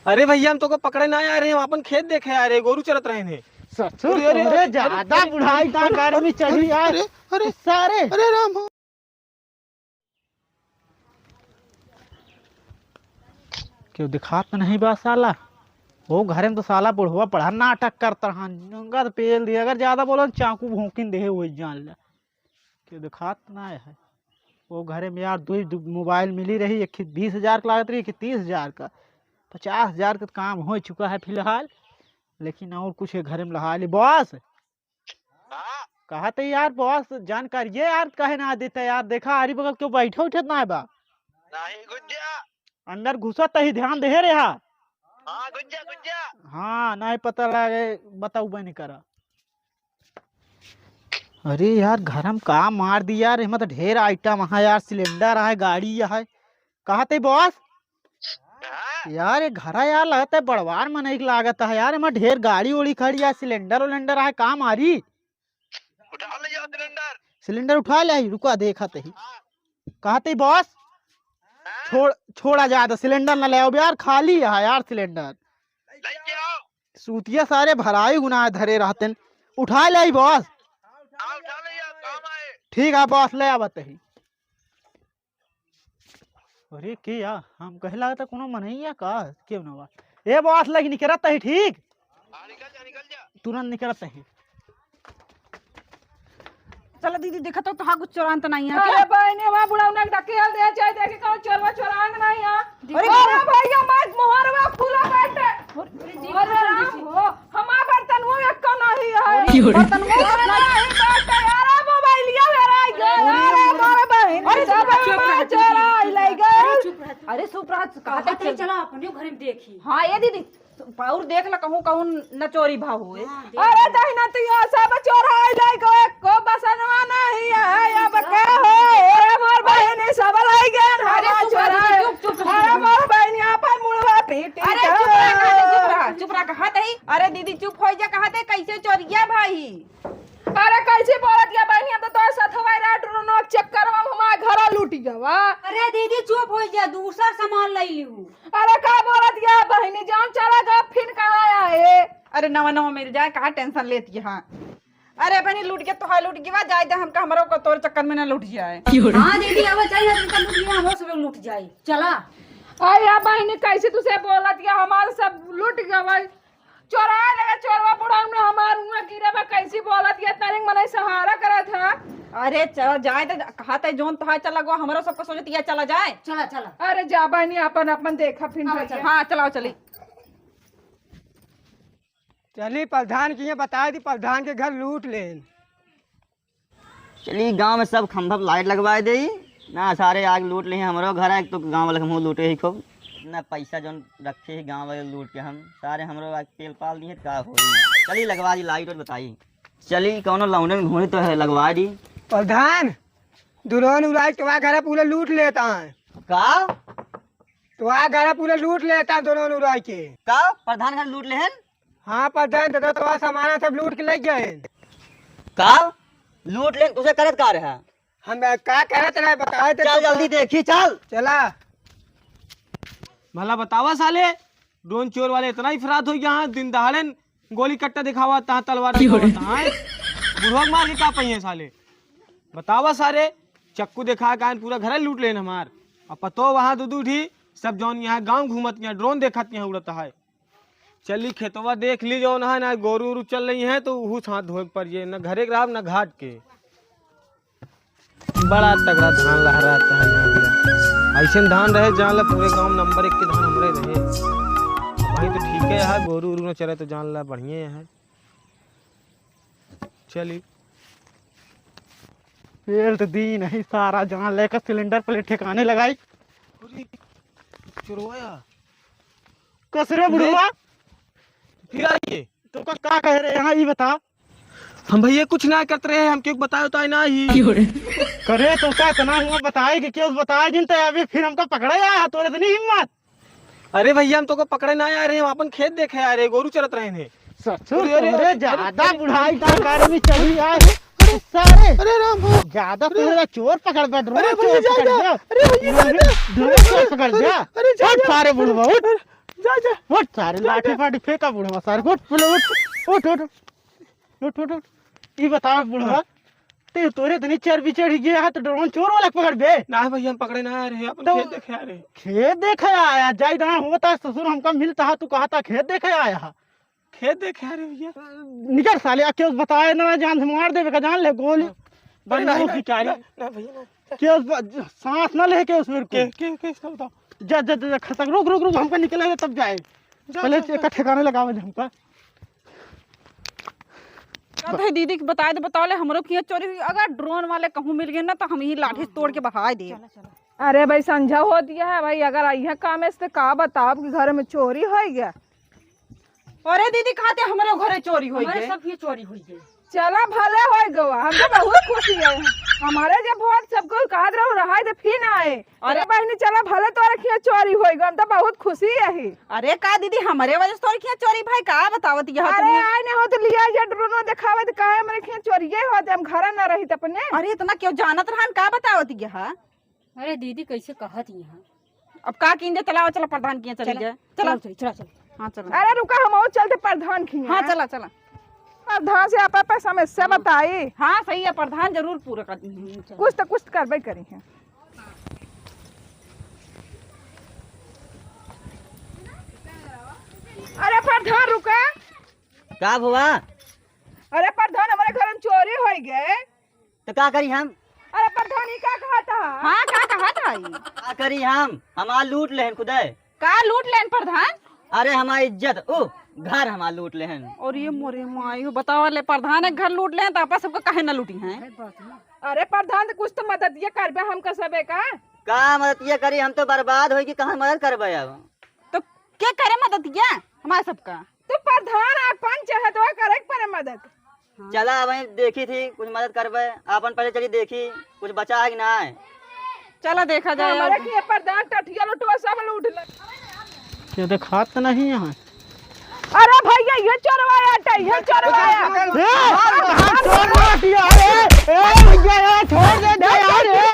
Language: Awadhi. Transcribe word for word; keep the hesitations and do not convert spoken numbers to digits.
अरे भैया, हम तोको पकड़े ना आए रहे, हम अपन खेत देखे आए रहे, गोरू चरत रहे हैं। ससुर, अरे, अरे, तोरे अरे, ज्यादा अरे, बुढ़ाई का अरे, गर्मी चढ़ी यार। अरे, अरे, सारे। अरे राम हो। केहू दिखात नहीं बा साला। वो घरे में तो साला बुढ़वा बड़ा नाटक करत रहन। उनका तो पेल दिया, अगर ज्यादा बोलन चाकू भोंकिन देहे हुए जान ला। केहू दिखात ना है। वो घरे में यार दुई, दु मोबाइल मिली रही, एक बीस हजार का लागत रही, एक तीस हजार का। पचास हजार का तो काम हो चुका है फिलहाल, लेकिन और कुछ ये घरे में लहा ली। बॉस, हाँ? कहा थे यार बॉस, जानकारिये यार काहे ना देते यार? देखा आरी बगल केहू बैठे उठे ना बा। नहीं गुज्जा। अंदर घुसा तही ध्यान दे रहा। हाँ गुज्जा, गुज्जा। हाँ, नहीं पता लगे, बताऊ बनी करा। अरे यार, घर में का मार दी यार, एमा तो ढेर आइटम है यार, सिलेंडर है, गाड़ी है। कहा थे बॉस? हाँ? यार, ये घरा यार लगत है बड़वार मनई के लागत है यार, एमा ढेर गाड़ी उड़ी खड़ी है, सिलेंडर उलेंडर है, का मारी? उठा ले जाओ सिलेंडर। सिलेंडर उठा ले आई, रुका देखा तही। हाँ। कहा थे बॉस? हाँ? छोड़, छोड़ा जाए तो सिलेंडर न ले आओ यार, खाली है यार सिलेंडर। लेके आओ। सूतिया सारे भराई गुना धरे रहते हैं। उठा ले आई बॉस। हाँ, उठा ले यार, काम आए। ठीक है बॉस, ले आवत ही। अरे के या, हम कहे लागत कोनो मनई या का? केहू ना बा। ए बॉस, लगी निकरत ही, ठीक? हाँ, निकल जा, निकल जा। तुरंत निकरत ही। चला दीदी, देखा तो तोहा कुछ चोरान तो नहीं है अरे क्या? बहनी, हमार बुढ़ौना के ढकेल दे, चाहे देखे कौन चोरवा चोरान नहीं है। दीदी। अरे भैया, मैं मोहरवा खुला बैठे। अरे दीदी, अरे राम हो, हमार बर्तन वो एक का नहीं है। अरे बर्तन वो एक का नहीं बैठे। अरे मोबाइलिया मेरा गया। अरे मोर बहन, अरे सब चुप रह, चोरा ले गए। अरे चुप रह। अरे चुप रह, कहाँ तक चल- चला अपने घर में देखी। हाँ, ये दीदी, और देख ल कहूँ कहूँ न चोरी भा होए। हाँ, देख अरे ल। दहिना तू यो सब चोर है, ले को एको बसनवा नहीं है, अब का हो? अरे मोर बहिनी सब लाई गए, अरे हमार चुप रह, चोर है। चुप, चुप, चुप, अरे चुप। मोर बहिनी आपन मुड़वा पीटी अरे चुप रह, कहा दे, चुप रह, चुप रह, कहा दे। अरे दीदी चुप हो जा, कहा दे, कैसे चोरिया भाई? अरे कैसे बोलत या बहिनी, हम तो तोर सथवा रात रोनो चक्कर में हमार घर लूट गवा। अरे दीदी चुप हो जा, दूसर सामान ले लिहू। अरे का बोलत या बहिनी, जान चला गा फिर कहाँ आए? अरे नवा नवा मिल जाए, कहाँ टेंशन लेती है? हाँ। अरे बहिनी लूट के तोहार लूट गवा, जाए दे हमका, हमरो को तोर चक्कर में ना लूट जाए। हाँ दीदी अब चल, हमका लूट गवा, हमरो सब लूट जाए, चला। अरे या बहिनी कैसे तुसे बोलत या, हमार सब लूट गवा। चोराए लगे चोरवा बुढ़ऊ ने हमार हुआ गिरे बा, कैसी बोलत ये तनिक मनई सहारा करत है। अरे चला जाए तो कहा तै जोन तोहार चला गो, हमरो सबको सोचत ये चला जाए। चला, चला। अरे जा बहिनी अपन, अपन देखा फिर हाँ, देखा। चला। हाँ चलाओ चली। चली प्रधान के यहाँ बताए दी, प्रधान के घर लूट लेन। चली गाँव में सब खंभा पे लाइट लगवाए देई ना, सारे आग लूट ले हमरो घर, एक तो गाँव वाले हमहू लूटे ही खूब। इतना पैसा जौन रखे ही गाँव वाले लूट के हम, सारे हमरो आग तेल पाल दिए, का होई? चली लगवा दी लाइट और बताई। चली कौनो लौंडन घूमी तो है, लगवा दी। प्रधान, दुल्हन उराई तो घर पूरा लूट लेता है। का? तो घर पूरा लूट लेता है दुल्हन उराई के। का? प्रधान घर लूट लेहन? हाँ प्रधान, दादा तो सामान सब लूट के ले गए। का? लूट लेन, तुसे करत का रहा? हम का करत रहे, बताए तो चल तुमको। जल्दी देखी, चल। चला। भला बतावा साले, ड्रोन चोर वाले इतना ही फराद हो गया है, दिन दहाड़न गोली कट्टा दिखावा ता, तलवार की हो दिखावा रही? ता, हैं? बुढ़वा के मार के का पहिए साले? बतावा सारे, चक्कू दिखा के आन पूरा घर लूट लेन हमार। अब पतो वहाँ दू दू ठी, सब जौन यहाँ गाँव घूमत यहाँ ड्रोन देखत यहाँ उड़त है। चली खेतवा देख ली जौन है ना, गोरू उरू चल रही हैं तो उहू साथ धोए के पड़ जाए, ना घरे के राब ना घाट के। बड़ा तगड़ा धान लहराता है यहाँ भी। ऐसे धान रहे जान ला पूरे गाँव में नंबर एक के धान हमरे रहे। वहीं तो ठीक है यार, गोरू उरू न चरे तो जान ला बढ़िया है। चली। पेल तो दी नहीं सारा जान लेकर सिलेंडर पहले ठिकाने लगाई। अरे, चुरवाया। कसरे बुढ़वा। फिर आइए। तो का, का कह रहे हैं यहाँ, ये बता। हम भैया कुछ ना करते रहे, हम क्यों बताए तो ना ही। करे तो का इतना हुआ बताए कि क्यों बताए जिन ते अभी फिर हमका पकड़े आया, तोरे इतनी हिम्मत। अरे भैया, हम तोको पकड़े ना आए रहे, हम अपन खेत देखे आए रहे, गोरू चरत रहे हैं। ससुर, अरे, अरे, तोरे अरे, ज्यादा अरे, बुढ़ाई का गर्मी चढ़ी आए। अरे, सारे। अरे राम हो। ज्यादा अरे। तोरे चोर पकड़ बैठ रहे, अरे भैया, चोर पकड़ जा। अरे भैया, जा, जा। ड्रोन चोर पकड़ अरे, जा। अरे, जा, उठ जा। सारे बुढ़वा, उठ। अरे, जा, जा। उठ सारे, जा, लाठी जा। फाठी फेंका बुढ़वा सारे। उठ, बोले, उठ, उठ, उठ, उठ, उठ, उठ। ई बताओ बुढ़वा, हाँ। ते तोरे इतनी चर्बी चढ़ी गया है, तो ड्रोन चोर वाला के पकड़ बे। ना भैया, हम पकड़े ना आ रहे, अपन तो खेत देखे आ रहे। खेत देखे आया, जाई ना होता ससुर हमका मिलता है, तू कहता खेत देखे आया है। खेत देखे आ रहे भैया। निकल साले, आ केहू बताए ना, जान से मार देवे का, जान ले गोली। हाँ। बड़ी नहीं, मारूँ नहीं, खिंचारी। ना, ना भैया, ना। केहू ब-, सांस ना ले केहू उसमें के, को। के, के, इसका बताओ। जा, जा, जा, जा, खसक, रुक, रुक, रुक, हमका निकले दे तब जाए। जा, पहले जा, एक जा। ठिकाने लगावे दे हमका। कहत है दीदी के बताए दे, बताओ ले, हमरो किहाँ चोरी हुई। अगर ड्रोन वाले कहूँ मिल गए ना, तो हम ही लाठी से तोड़ के बहाए दे। चला, चला। अरे भाई, संझा होती है भाई, अगर अइहे काम से, का बताओ कि घर में चोरी होइ गया। अरे दीदी, कहते हमरे घरे चोरी होइ हमरे गए। सब ये चोरी होइ गए। चला, भले होइ गवा, हम तो बहुत खुशी है। हमारे जब बहुत सब कोई कहत रहो रहा है, तो फिर आए। अरे अरे बहिनी, चला, भले तोरे किहाँ चोरी होइ गए, हम तो बहुत खुशी है ही। अरे का दीदी, हमरे वजह से तोरे किहाँ चोरी भाई, का बतावत यह अरे तुम? आए ना हो तो लिया जा ड्रोन देखावे, तो काहे हमरे किहाँ चोरी ये होते, हम घर ना रही अपने। अरे इतना केहू जानत रहन, का बतावत यह? अरे दीदी, कैसे कहत यहाँ? अब का कीन दे, चलाओ, चला प्रधान किहाँ चली चला, जाए। चला। चला, चला, चला, चला। हाँ, चला। अरे रुका, हम और चलते प्रधान किहाँ। हाँ, चला, चला। प्रधान से आप, आप समस्या हम्म। बताई। हाँ, सही है, प्रधान जरूर पूरा कर दी। कुछ तो कुछ करबे करी है। अरे प्रधान रुका। का भुआ? अरे प्रधान, हमरे घर में चोरी होइ गए। तो का करी हम? अरे प्रधान, ई का कहत हा? हाँ, का कहत हा ई? का करी हम? हमार लूट लेहन खुदे। का लूट लेहन प्रधान? अरे हमार इज्जत, उ घर हमार लूट लेहन। और ये मोरे माई हो, बतावा ले प्रधान एक घर लूट लेहन तो आपा सबको काहे ना लूटी हैं? अरे प्रधान, तो कुछ तो मदद ये करबे हमका सबे का। का मदद ये करी? हम तो बर्बाद होई कि कहाँ मदद करबे अब? तो के करे मदद ये हमारे सबका? तो प्रधान आ पंच है तो करे के परे मदद। चला, अब वहीं देखी थी, कुछ मदद करबे। आपन पहले चली देखी, कुछ बचा है कि ना है। चला देखा जाए हमारे और। के प्रधान टठिया लोटवा सब लूट ले। के देखात तो नहीं यहाँ। अरे भैया, ये चोरवाया टा, ये चोरवाया। ए!